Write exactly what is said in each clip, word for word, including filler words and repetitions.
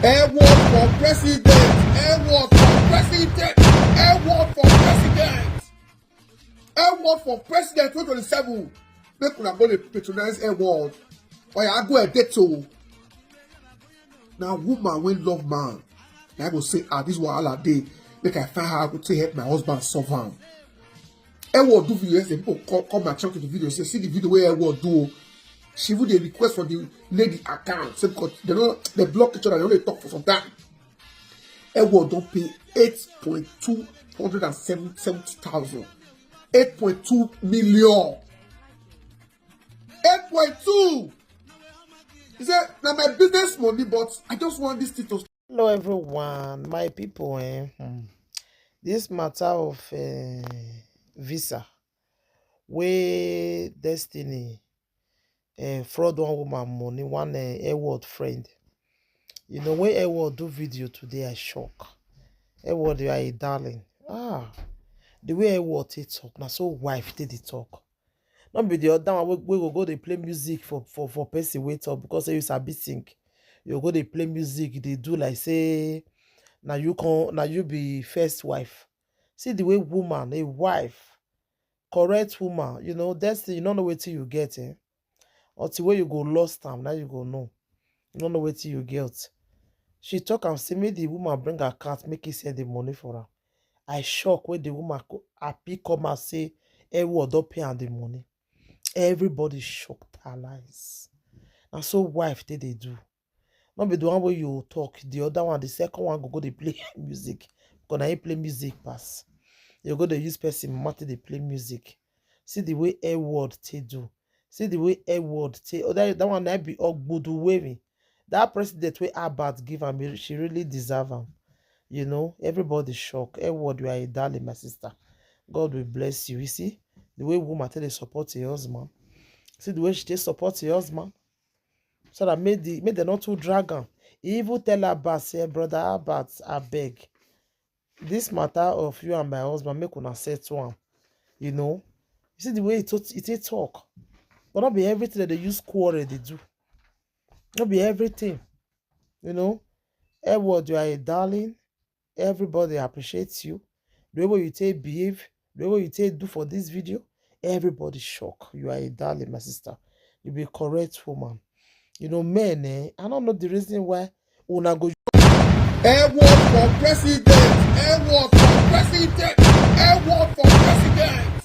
Edward for president. Edward for president. Edward for president. Edward for president twenty twenty-seven. Make una go dey patronize Edward. Oya, I go edit o. Na woman wey love man, na I go say, ah, this wahala dey. Make I find how I go take help my husband solve am. Edward do video yesterday. People come, come and check the video. Say, see the video wey Edward do o. She even dey request for the lady account. Say because they no, they block each other. They only talk for some time. Edward don pay eight point two hundred and seventy thousand. Eight point two million. Eight point two. He said, "Na my business money, but I just want this thing to." Hello, everyone, my people. Eh? Hmm. This matter of uh, visa, where Destiny uh, fraud one woman money, one uh, Edward friend. You know, when Edward do video today, I shock. Edward, you are a darling. Ah, the way Edward take talk, na so wife take dey talk. No be the other one wey, wey go go dey play music for, for, for person wey talk because say you sabi sing. You go dey play music, dey do like say na you come, na you be first wife. See the way woman, a wife, correct woman, you know, Destiny, you no know wetin you get, eh? Until wey you go lost am, now you go know. You no know wetin you get. She talk am say make the woman bring her account, make he send the money for her. I shock when the woman co- happy come out say Edward don pay am the money. Everybody shocked her lies. Na so wife take dey do. No be the one wey you talk, the other one, the second one go go dey play music. Because na he play music pass. You go dey use person matter dey play music. See the way Edward take do. See the way Edward take. Oh, that, that one na be Ogbudu Wemi. That president wey Albert give am, he- she really deserve am. You know, everybody shock. Edward, you are a darling, my sister. God will bless you. You see the way woman take dey support her husband. See the way she take support her husband. So that make the make dem not too drag am. He even tell Albert say, brother Albert, I beg. This matter of you and my husband, make una settle am. You know, you see the way he, tot- he take talk. But not be everything that they use quarrel they do. Not be everything. You know, Edward, you are a darling. Everybody appreciates you. The way you take behave, the way you take do for this video, everybody shock. You are a darling, my sister. You be a correct woman. You know, men, eh? I don't know the reason why una go. Edward for president. Edward for president. Edward for president.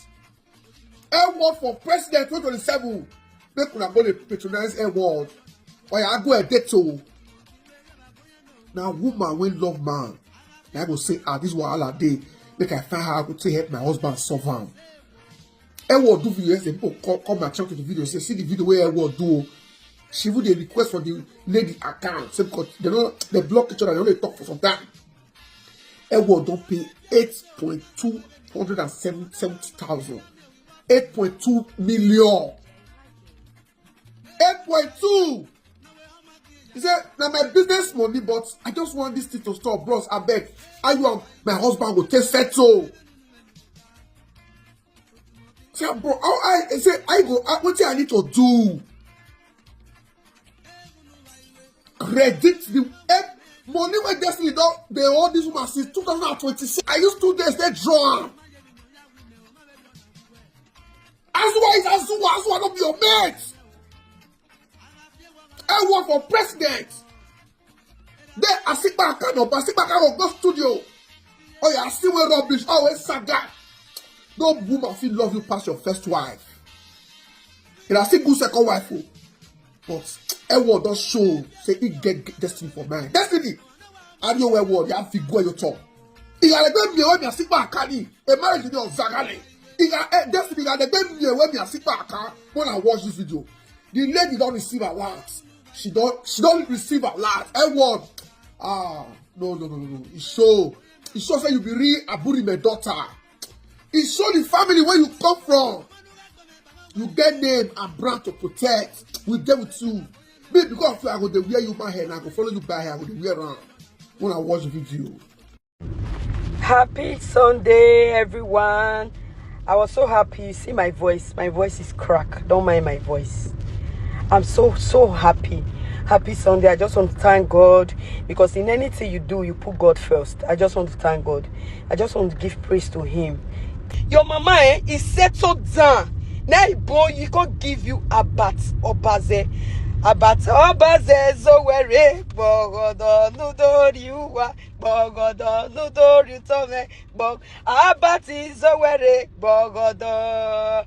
Edward for president twenty twenty-seven. Make una go dey patronize Edward. Oya, I go edit o. Na woman wey love man, na I go say, ah, this wahala dey. Make I find how I go take help my husband solve am. Edward do video yesterday. People come, come and check the video. Say, see the video wey Edward do o. She even dey request for the lady account. Say because they no, they block each other. They only talk for some time. Edward don pay eight point two hundred and seventy thousand. Eight point two million. Eight point two. He said, na my business money, but I just want this thing to stop. Bros, I beg. How you and my husband go take settle? Say, bro, how I say I go, uh, what I need to do? Credit the eh, money wey Destiny don dey owe this woman since two thousand and twenty-six. I use two days dey draw am. Azuwa is Azuwa. Azuwa no be your mate. I work for president. Then Asikpa Akano, Asikpa Akano go studio. Oh yeah, I still wear rubbish, always saga. No woman fit love you past your first wife. And I still good second wife. Oh. But Edward don show say he get Destiny for mind. Destiny, I know where word you have to go your tongue. He got a baby when me Asikpa Akani. A marriage you know Zagale. He got eh, Destiny got a baby when me Asikpa Akani. When I watch this video, the lady don't receive a lot. She don't she don't receive a lot. Edward, ah, no no no no no. It show it show say you be real Aburime daughter. It show the family where you come from. You get name and brand to protect. We dey with you. Me because of you, I go dey wear you my hair and I go follow you by hair. I go dey wear around when I watch the video. Happy Sunday, everyone. I was so happy. You see my voice. My voice is crack. Don't mind my voice. I'm so so happy. Happy Sunday. I just want to thank God, because in anything you do, you put God first. I just want to thank God. I just want to give praise to Him. Your mama, eh, is settled down. Now, boy, you go give you Abat Obaze. Abat Obaze, so where, eh, Bogodo, Nudoriwa, Bogodo, Nudori, Tome, Bog, Abat is so where, eh, Bogodo.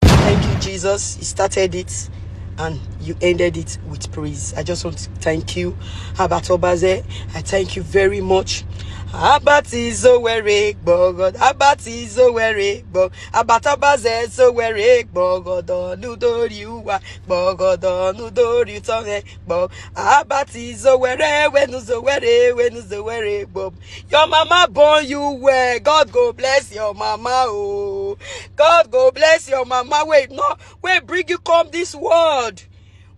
Thank you, Jesus. You started it and you ended it with praise. I just want to thank you, Abat Obaze. I thank you very much. Abat is so where, eh, Bogodo, Abat is so where, eh, Bog, Abat Obaze, so where, eh, Bogodo, Nudoriwa, Bogodo, Nudori, Tome, Bog, Abat is so where, eh, Wenuzo where, eh, Wenuzo where, eh, Bog. Your mama born you well. God go bless your mama, oh. God go bless your mama. Wait, no, wait, bring you come this world.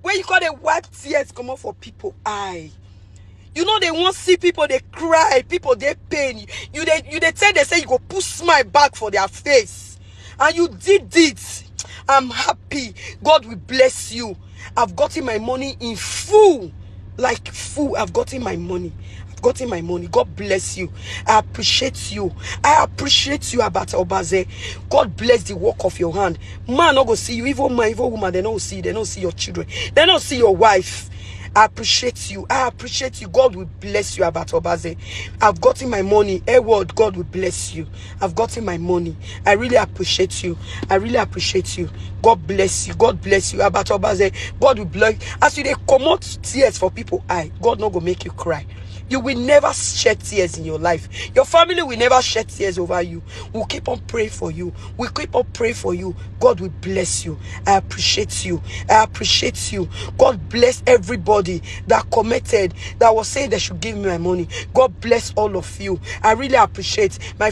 When you call the wipe tears come up for people eye. You know they won't see people, they cry, people they pain. You they you they tell they say you go put smile back for their face. And you did it. I'm happy. God will bless you. I've gotten my money in full. Like full. I've gotten my money. I've gotten my money. God bless you. I appreciate you. I appreciate you, Abat Obaze. God bless the work of your hand. Man not go see you. Even man, even woman, they don't see. They don't see your children. They don't see your wife. I appreciate you. I appreciate you. God will bless you, Abat Obaze. I've gotten my money. A word, God will bless you. I've gotten my money. I really appreciate you. I really appreciate you. God bless you. God bless you, Abat Obaze. God will bless. As you they come out tears for people eye, God not go make you cry. You will never shed tears in your life. Your family will never shed tears over you. We'll keep on praying for you. We keep on praying for you. God will bless you. I appreciate you. I appreciate you. God bless everybody that commented, that was saying they should give me my money. God bless all of you. I really appreciate my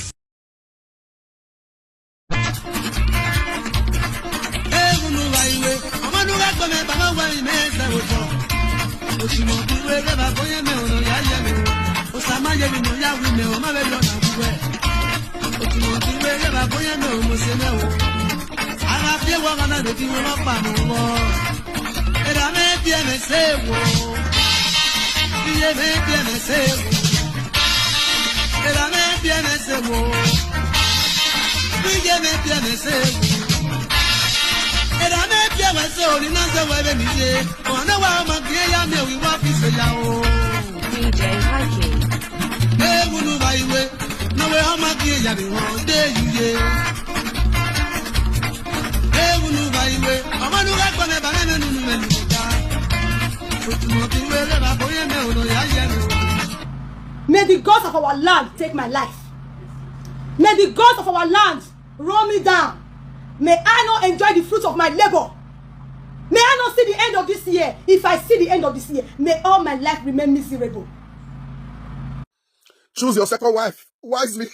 D J Huggy. May the gods of our land take my life. May the gods of our land roll me down. May I not enjoy the fruit of my labor. May I not see the end of this year. If I see the end of this year, may all my life remain miserable. Choose your second wife wisely.